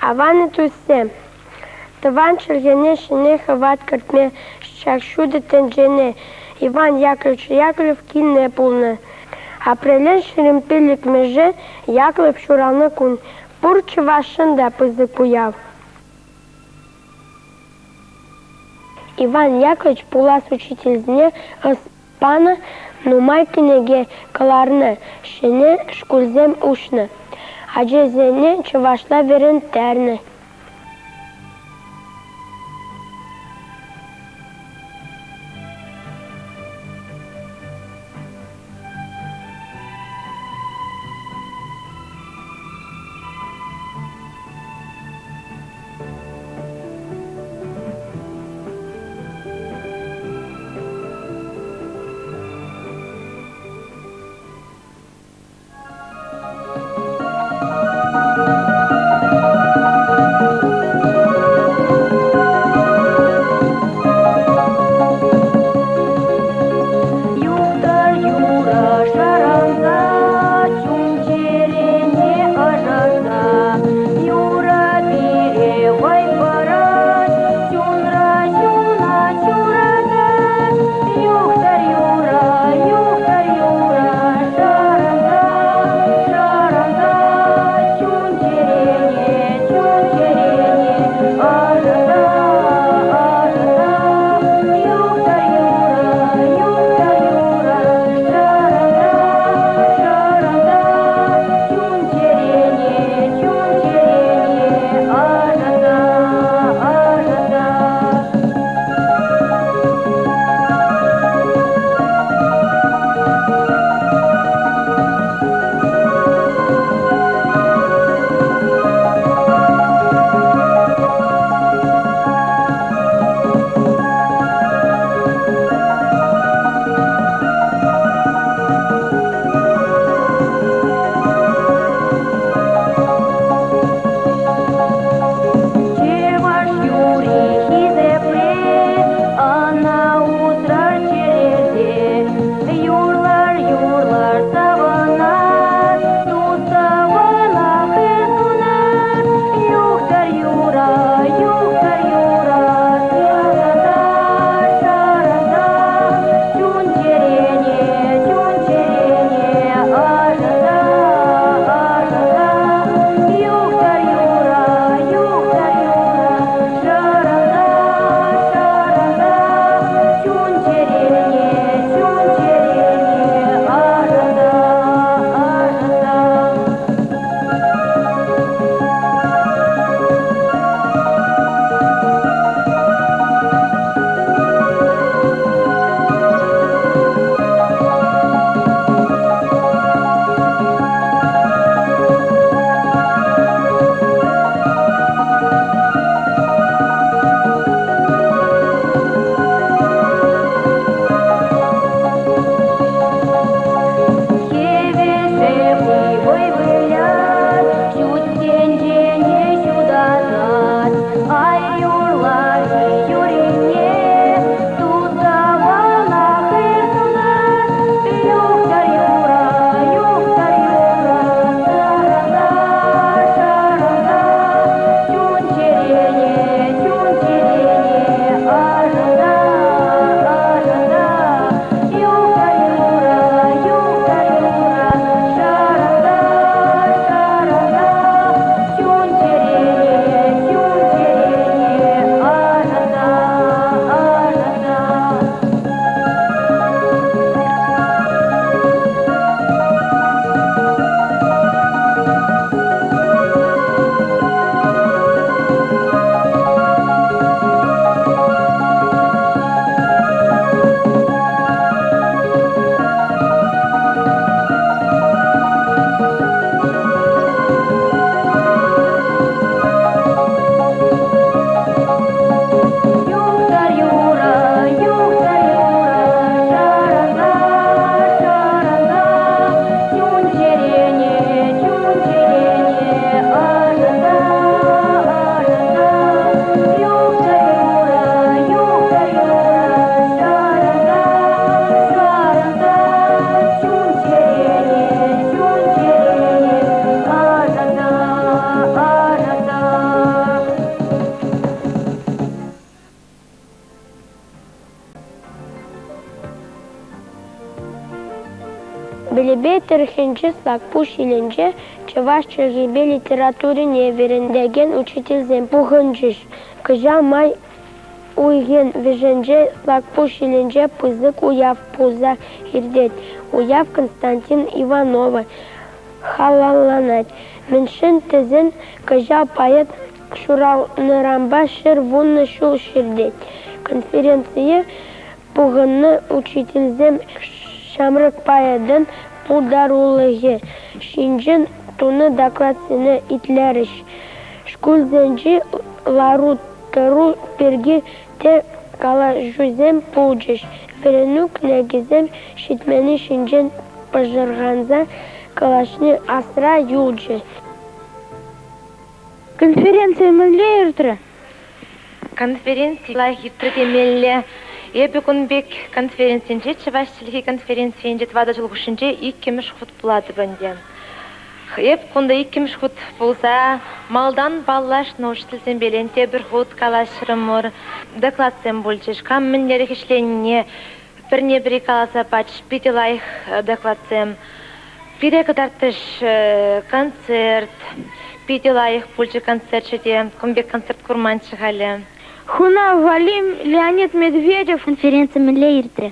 Аван-и, туссем! Тӑван чӗлхене ҫӗнӗ хӑват кӗртме ҫак ҫутӑ тӗнчене Иван Яковлевич Яковлев килнӗ пулнӑ. Апрелӗн 25-мӗшӗ Яковлев ҫуралнӑ кун. Пур чӑвашшӑн та пысӑк уяв. Иван Яковлевич пулас учительсене ӑс панӑ, нумай кӗнеке кӑларнӑ, ҫӗнӗ шкулсем уҫнӑ. Ачасене чӑвашла вӗренттернӗ. вӗҫӗнче Слакпуҫ ялӗнче чӑваш чӗлхипе литературине вӗрентекен учительсем пухӑнчӗҫ. Кӑҫал май уйӑхӗн вӗҫӗнче Слакпуҫ ялӗнче пысӑк уяв пулса иртет. Уяв Константин Иванова халалланать. Мӗншӗн тесен кӑҫал поэт ҫуралнӑранпа 110 ҫул ҫитет. Конференцие пухӑннӑ учительсем ҫамрӑк поэтӑн пултарулӑхӗ ҫинчен тунӑ докладсене итлерӗҫ. Шкулсенчи лару-тӑру пирки те калаҫусем пулчӗҫ. Вӗренӳ кӗнекисем ҫитменни ҫинчен пӑшӑрханса калаҫни асра юлчӗ. Конференци мӗнле иртрӗ? Конференци лайӑх иртрӗ темелле. Эпӗ кун пек конференцинче, чӑваш чӗлхи конференцийӗнче 4 ҫул хушшинче иккӗмӗш хут пулатӑп ӗнтӗ. Эп кунта иккӗмӗш хут пулса малтан паллашнӑ учительсемпелен тепӗр хут калаҫрӑмӑр. Докладсем пулчӗҫ, кам мӗнлерех ӗҫленине пӗрне-пӗри каласа пачӗҫ, питӗ лайӑх докладсем. Пире кӑтартрӗҫ концерт, питӗ лайӑх пулчӗ концерчӗ те, кун пек концерт курманччӗ халӗ. Хунав валли Леонид Медведев. Конференци мӗнле иртрӗ?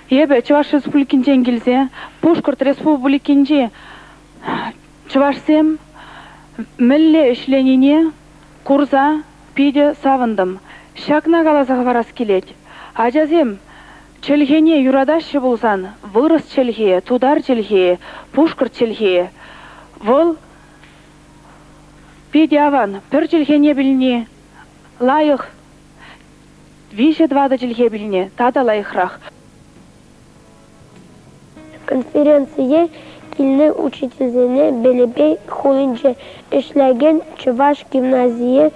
Эпӗ Чӑваш Республикинчен килсе Пушкӑрт Республикинчи чӑвашсем мӗнле ӗҫленине курса питӗ савӑнтӑм. Ҫакна каласа хӑварас килет. Ачасем чӗлхене юратаҫҫӗ пулсан вырӑс чӗлхи, тутар чӗлхи, пушкӑрт чӗлхи вӑл питӗ аван. Пӗр чӗлхене пӗлни лайӑх, 3-4 чӗлхе пӗлни тата лайӑхрах. Конференцие килнӗ учительсене Белебей хулинче ӗҫлекен чӑваш гимназийӗ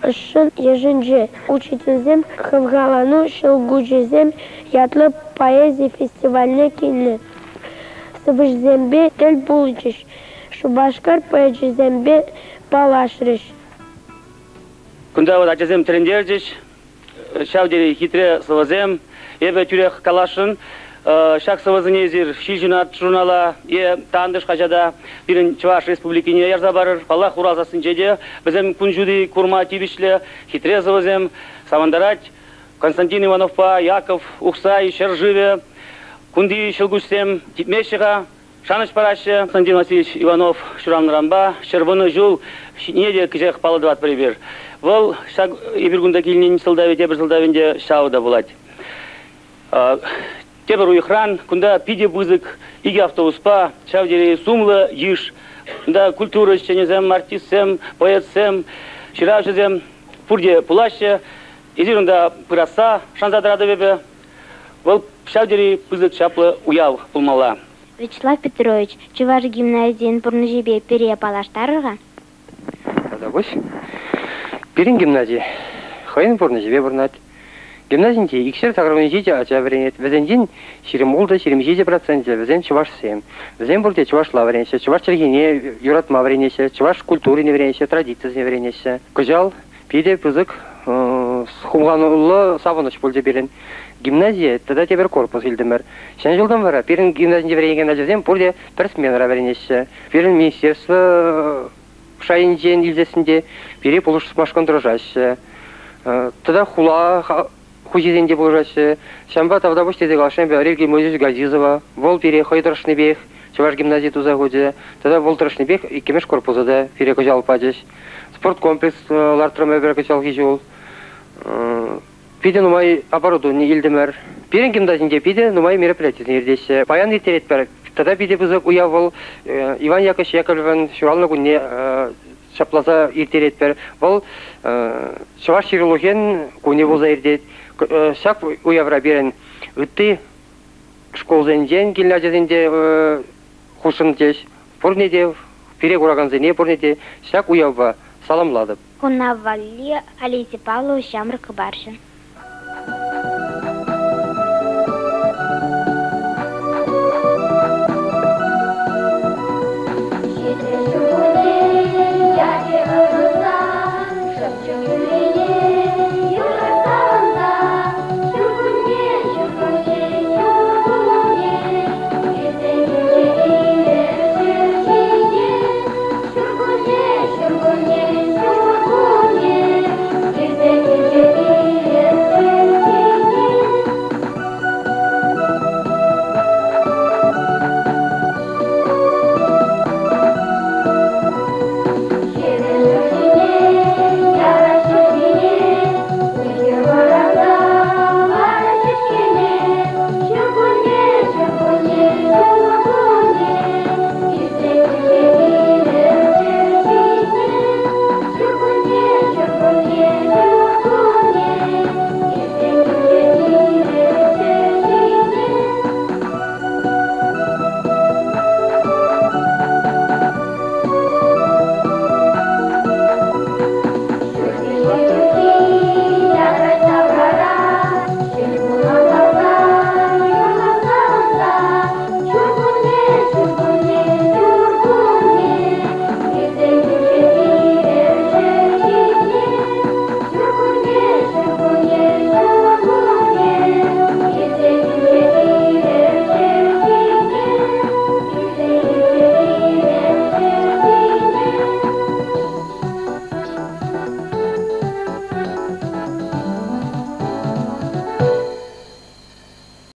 ӑшшӑн йышӑнчӗ. Учительсем Хавхалану ҫӑлкуҫӗсем ятлӑ поэзи фестивальне килнӗ. Сӑвӑҫсемпе тӗл пулчӗҫ, Шупашкар поэчӗсемпе паллашрӗҫ. Кунта вот ачасем тӗлӗнтерчӗҫ. Ҫав тери хитре сӑвӑсем. Эпӗ тӳрех каласшӑн, ҫак сӑвӑсене эсир Ҫил-ҫунат журнала е Тантӑш хаҫата пирӗн Чӑваш Республикине ярса парӑр. Паллах, Урал сассинче те вӗсем кун ҫути курма тивӗҫлӗ хитре сӑвӑсем. Савӑнтарать Константин Ивановпа Яков Ухсай ҫӗршывӗ. Кунти ҫӑлкуҫсем типмеҫҫӗ-ха. Шанӑҫ параҫҫӗ. Константин Васильевич Иванов ҫуралнӑранпа 110 ҫул ҫитнине те кӗҫех паллӑ тӑватпӑр эпир. Вӑл ҫак эпир кунта килнин сӑлтавӗ тепӗр сӑлтавӗн те ҫавӑ та пулать. Тепӗр уйӑхран кунта питӗ пысӑк икӗ автобуспа ҫав тери сумлӑ йыш. Кунта культура ӗҫченӗсем, артистсем, поэтсем, ҫыравҫӑсем пурте пулаҫҫӗ. Эсир унта пырасса шанса тӑратӑп эпӗ. Вӑл ҫав тери пысӑк чаплӑ уяв пулмалла. Вячеслав Петрович, чӑваш гимназийӗн пурнӑҫӗпе пире паллаштарӑр-ха? Тавтапуҫ. Пирӗн гимнази хӑйӗн пурнӑҫӗпе пурӑнать. Гимназинче 287 ача вӗренет. Вӗсенчен 26-27 проценчӗ вӗсем чӑвашсем. Вӗсем пурте чӑвашла вӗренеҫҫӗ, чӑваш чӗлхине юратма вӗренеҫҫӗ, чӑваш культурине вӗренеҫҫӗ, традицисене вӗренеҫҫӗ. Кӑҫал питӗ пысӑк хумхануллӑ савӑнӑҫ пулчӗ пирӗн. Гимназие тата тепӗр корпус илтӗмӗр. Ҫӗнӗ ҫултан вара пирӗн гимназинче вӗренекен ачасем пурте пӗр сменӑра вӗренеҫҫӗ. Пирӗн министерство шайӗнчен илсессӗн те пире пулӑшмашкӑн тӑрӑшаҫҫӗ. Тата хула хуҫисем те пулӑшаҫҫӗ. Ҫавӑнпа тавтапуҫ тесе каласшӑн эпӗ Олег Григорьевич Газизова. Вӑл пире хӑй тӑрӑшнипех чӑваш гимназийӗ туса хучӗ. Тата вӑл тӑрӑшнипех иккӗмӗш корпуса та пире кӑҫал пачӗҫ. Спорткомплекс лартрӑм эпир кӑҫалхи ҫул. Питӗ нумай оборудовани илтӗмӗр. Пирӗн гимназинче питӗ нумай мероприятисем иртеҫҫӗ. Паян ирттеретпӗр. Тата питӗ пысӑк уяв вӑл Иван Яковлевич Яковлевӑн ҫуралнӑ кунне ҫапласа ирттеретпӗр. Вӑл чӑваш ҫырулӑхӗн кунӗ пулса иртет. Ҫак уявра пирӗн ытти шкулсенчен килнӗ ачасем те хутшӑнчӗҫ. Пурне те, пире куракансене пурне те ҫак уявпа саламлатӑп. Куна валли Олеся Павлова ҫамрӑк хыпарҫӑ.